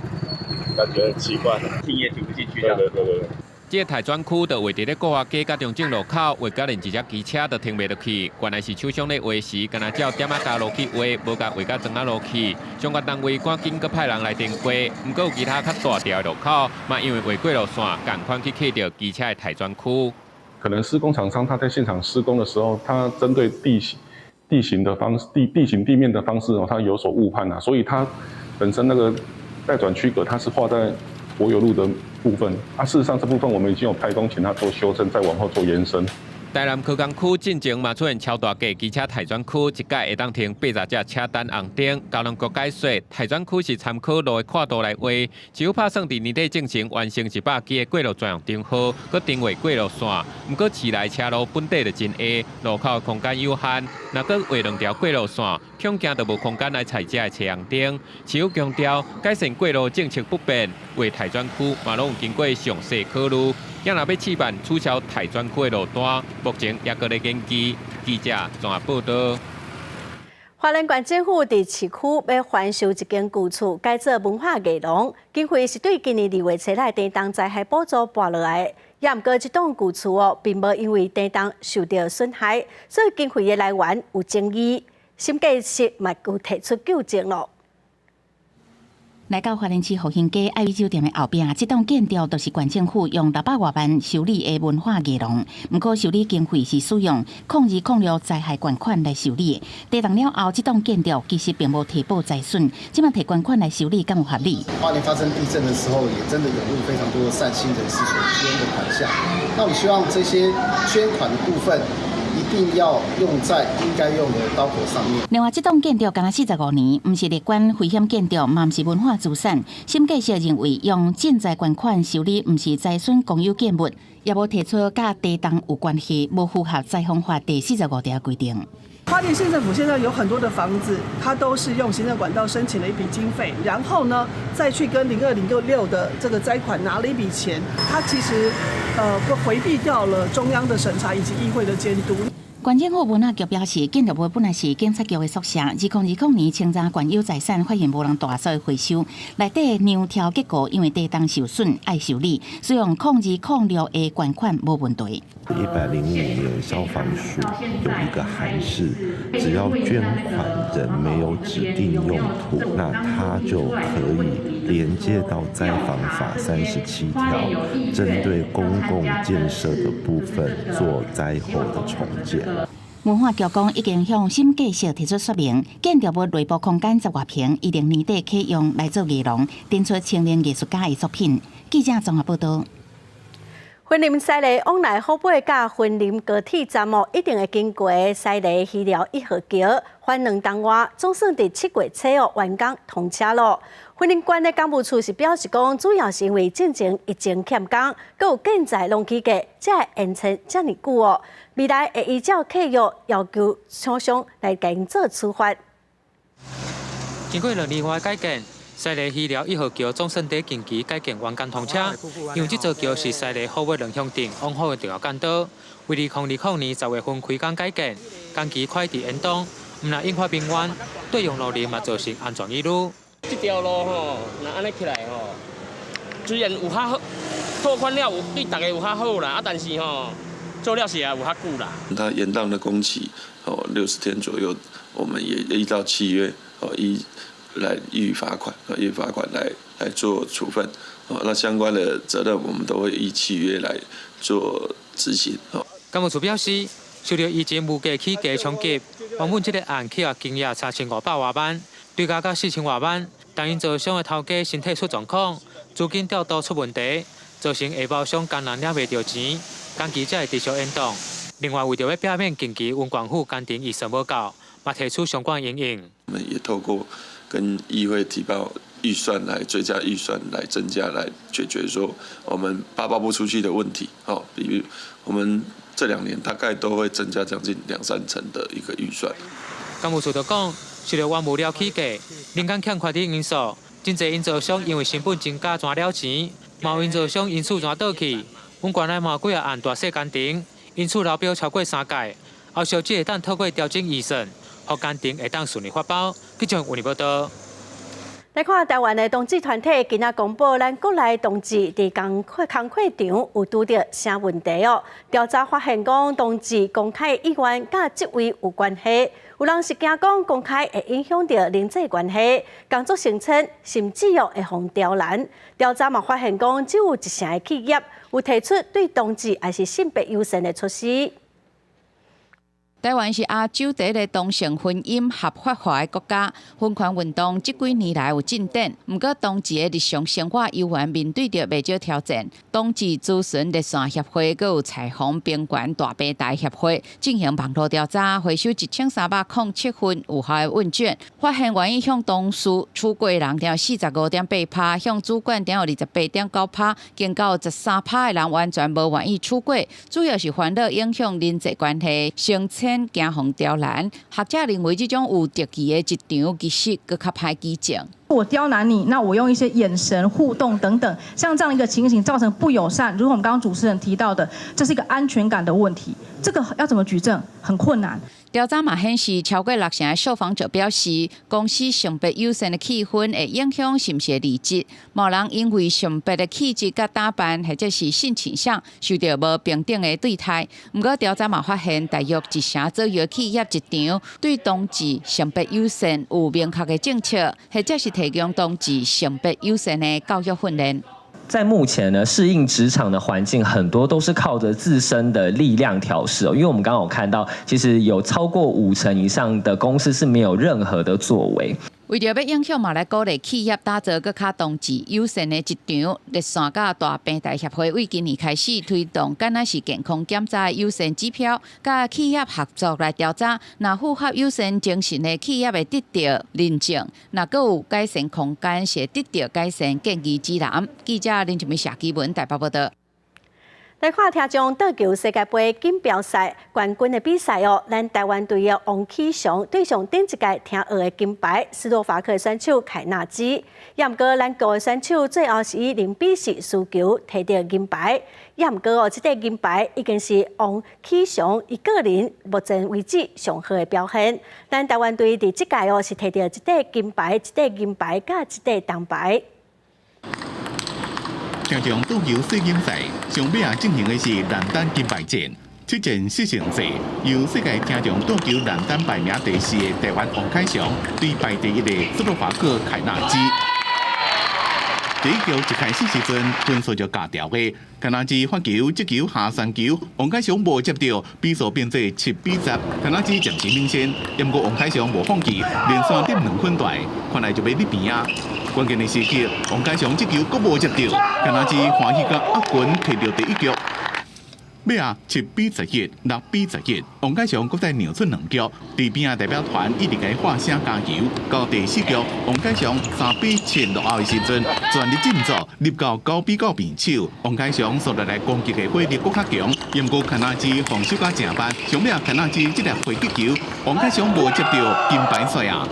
感覺很奇怪，停也停不進去。對對對對。這个待轉區就畫佇咧國華街佮中正路口，畫甲連一隻機車都停袂落去。原來是廠商咧畫時，敢若照點仔加落去畫，無共畫甲磚仔落去。相關單位趕緊閣派人來重畫，毋過有其他較大條的路口，嘛因為畫過路線，仝款去刻著機車的待轉區。可能施工廠商他在現場施工的時候，他針對地形的方式、地形地面的方式哦，他有所誤判啊，所以他本身那個待轉區隔，它是畫在柏油路的部分啊，事實上這部分我們已經有派工請他做修正，再往後做延伸。台南科工區進前嘛出現超大格機車待轉區，一擺會當停80隻車等紅燈。交通局解說，待轉區是參考路的闊度來畫，政府拍算佇年底進前完成100支的過路專用燈號，閣重畫過路線。毋過市內車路本底就真狹，路口空間有限，若閣畫兩條過路線，恐驚就無空間來載遮的車紅燈。市府強調，改善過路政策不變，畫待轉區嘛攏有經過詳細考慮。也若欲試辦取消待轉區的路單，目前猶閣咧研究。記者綜合報道。花蓮縣政府佇市區欲翻修一間舊厝，改做文化藝廊，經費是對今年2月初來地動災害補助撥落來的。也毋過，這棟舊厝哦，並無因為地動受著損害，所以經費的來源有爭議。審計室嘛有提出糾正囉。來到花蓮市復興街愛美酒店的後壁，這棟建築就是縣政府用600外萬修理的文化藝廊。毋過修理經費是使用0206災害捐款來修理的。地動了後，這棟建築其實並無提報災損，這馬提捐款來修理，敢有合理？花蓮發生地震的時候，也真的湧入非常多的善心人士所捐的款項。那我們希望這些捐款的部分，一定要用在應該用的刀口上面。另外，這棟建築敢若45年，毋是列管危險建築，嘛毋是文化資產。審計室認為，用賑災捐款修理，毋是災損公有建物，也無提出佮地動有關係，無符合災防法第45條規定。花蓮縣政府現在有很多的房子，它都是用行政管道申請了一筆經費，然後呢，再去跟02066的這個災款拿了一筆錢，它其實迴避掉了中央的審查以及議會的監督。縣政府文化局表示，建築物本來是警察局的宿舍，2020年清查縣有財產，發現無人蹛，所以回收。內底梁柱結構因為地動受損，愛修理，使用0206的捐款無問題。105年消防署有一個函釋，只要捐款人沒有指定用途，那他就可以連接到災防法37條，針對公共建設的部分做災後的重建。文化局講已經向審計室提出說明，建築物內部空間10外坪，預定年底啟用來做藝廊，展出青年藝術家的作品。記者綜合報道。雲林西螺往來虎尾佮雲林高鐵站哦，一定會經過西螺魚寮1號橋，翻2冬外，總算佇7月初哦完工通車囉。雲林縣的工務處是表示講，主要是因為進前疫情欠工，閣有建材攏起價，才會延遲遮爾久哦。未來會依照契約要求廠商來共𪜶做處罰。經過2年外改建，西螺魚寮1號橋總算佇近期改建完工通車，因為這座橋是西螺虎尾兩鄉鎮往返的重要幹道。為2020年10月份開工改建，工期快佇延宕，毋但引發民怨，對用路人嘛造成安全疑慮。這條路吼，若按呢起來吼，雖然有較好，拓寬了有對大家有較好啦，啊，但是吼，做了是也有較久啦。它延宕的工期哦60天左右，我們也依照契約哦依來予以罰款，予以罰款來做處分，哦，那相關的責任我們都會依契約來做執行。哦，工務處表示，受著疫情物價起價衝擊，原本這個案起額金額3500外萬，追加到4000外萬，但營造商的頭家身體出狀況，資金調度出問題，造成下包商工人領袂著錢，工期才會持續延宕。另外，為著欲避免近期雲縣府工程預算無夠，嘛提出相關因應。我們也透過跟議會提報預算來追加預算來增加來解決說我們發包不出去的問題。哦，比如我們這2年大概都會增加將近兩三成的一個預算。工務處就講，受著原物料起價、人工欠缺等因素，真濟營造商因為成本增加賺了錢，嘛有營造商因此賺倒去。阮縣內嘛有幾個案大細工程，因此流標超過三屆，後續只會當透過調整預算，予工程會當順利發包。記者為你報道。來看台灣的同志團體今仔公布，咱國內同志佇工課場有拄著啥問題哦？調查發現講，同志公開意願佮職位有關係，有人是驚講公開會影響著人際關係、工作升遷，甚至哦會予刁難。調查嘛發現講，只有1成的企業有提出對同志抑是性別友善的措施。台灣是亞洲第一个同性婚姻合法化的國家，婚權運動這幾年來有進展，毋過同志的日常生活猶原面對著袂少挑戰。同志諮詢熱線協會閣有彩虹平權大平台協會進行網路調查，回收1307份有效的問卷，發現願意向同事出櫃人有45.8趴，向主管有28.9趴，更有13趴的人完全無願意出櫃，主要是煩惱影響人際關係、升遷。驚予刁難，學者認為這種有特技的職場其實閣較歹舉證。我刁難你，那我用一些眼神互動等等，像這樣一個情形造成不友善，如果我們剛剛主持人提到的，這是一個安全感的問題，這個要怎麼舉證？很困難。調查嘛顯示，超過60%的受訪者表示，公司性別友善的氣氛會影響是毋是會離職。無人因為性別的氣質佮打扮，或者是性傾向，受著無平等的對待。毋過調查嘛發現，大約1成左右企業職場對同志性別友善有明確的政策，或者是提供同志性別友善的教育訓練。在目前呢，適應職場的環境很多都是靠着自身的力量調適哦。因為我們剛剛有看到，其實有超過5成以上的公司是沒有任何的作為。為著欲影響，嘛來鼓勵企業打造閣較同志友善的職場，熱線佮大平台協會對今年開始推動，敢若是健康檢查的友善指標，佮企業合作來調查，若符合友善精神的企業會得著認證，若閣有改善空間，是會得著改善建議指南。記者林俊美、謝基文台北報導。來看聽眾桌球世界盃錦標賽冠軍的比賽哦，咱台灣隊的王啟祥對上頂一屆聽奧的金牌斯洛伐克選手凱納基，也毋過咱國的選手最後是以0比4輸球，提著銀牌。也毋過哦，這塊銀牌已經是王啟祥伊個人目前為止上好的表現。咱台灣隊佇這屆哦是提著一塊金牌、一塊銀牌佮一塊銅牌。聽眾桌球世錦賽上尾仔進行的是男單金牌戰，7戰4勝制，由世界聽障桌球男單排名第四的台灣王啟祥對排第一的斯洛伐克凱納基。第一局一開始時陣分數就加掉的，凱納基發球、接球下三球，王啟祥無接著，比數變做7比10，凱納基暫時領先。毋過王啟祥無放棄，連續得兩分大，看來就欲入邊啊！關鍵的時刻，王啟祥這球閣無接著，凱納基歡喜甲壓軍提著第一局。尾仔7比11，6比11，王啟祥閣再讓出兩局，佇邊仔代表團一直共伊喊聲加油。到第四局，王啟祥3比7落後的時陣，全力振作，入到9比9平手。王啟祥紲落來攻擊的火力閣較強，毋過凱納基防守甲誠密，上尾凱納基這粒回擊球，王啟祥無接著金牌賽啊！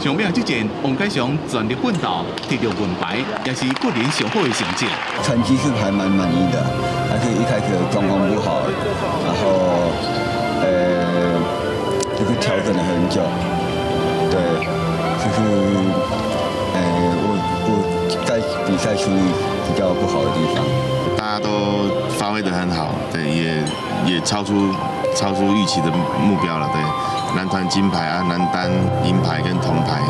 上尾這戰，王啟祥全力奮鬥，提著銀牌，也是個人上好的成績。成績是還蠻滿意的，但是一開始狀況不好，然後，就是調整了很久，對，就是，我在比賽處理比較不好的地方。大家都發揮得很好，對，也超出預期的目標了，對。男團金牌啊，男單銀牌跟銅牌，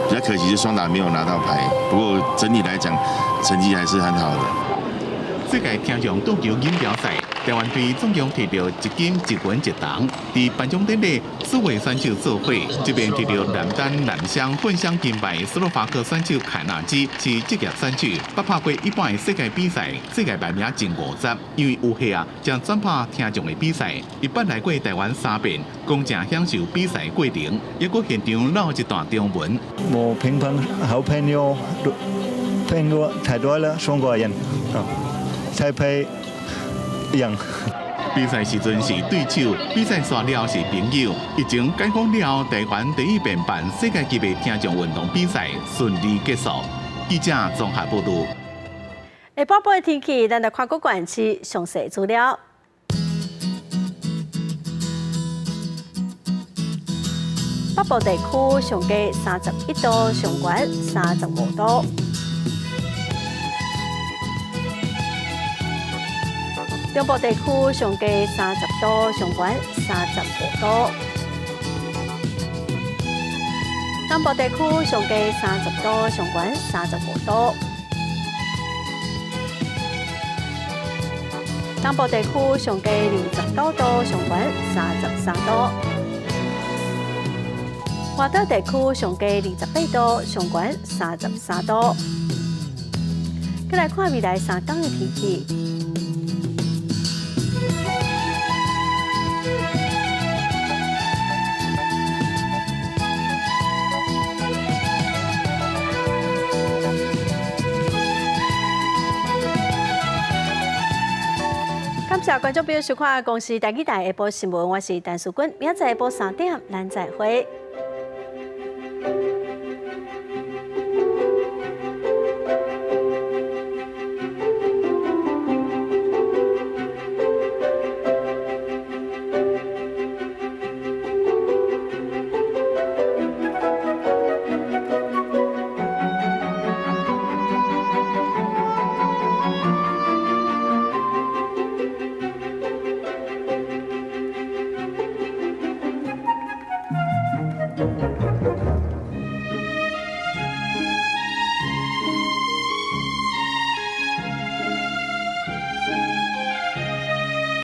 比較可惜是雙打沒有拿到牌。不過整體來講，成績還是很好的。世界聽障桌球錦標賽，台灣隊總共提著一金一銀一銅。佇頒獎典禮，四位選手做伙，這邊提著男單、男雙混雙金牌，斯洛伐克選手凱納基是職業選手，捌拍過一半的世界比賽，世界排名前50。因為有歲啊，才轉拍聽障的比賽。伊捌來過台灣三遍，講誠享受比賽過程，抑閣現場嘮一段中文。我平常好朋友朋友太多了，中國人啊，台北人。比賽時陣是對手，比賽煞了是朋友。疫情解封了，台灣第一遍辦世界級的聽障運動比賽順利結束。記者綜合報導。下晡的天氣，咱來看各縣市詳細資料。北部地區上低31度，上懸35度。中部地區上低30度，上懸35度。南部地區上低30度，上懸35度。南部地區上低29度，上懸33度。外島地區上低28度，上懸33度。閣來看未來3天的天氣。感謝觀眾朋友收看《公視台語台》下晡新聞，我是陳淑君，明仔載下晡3點，咱再會。。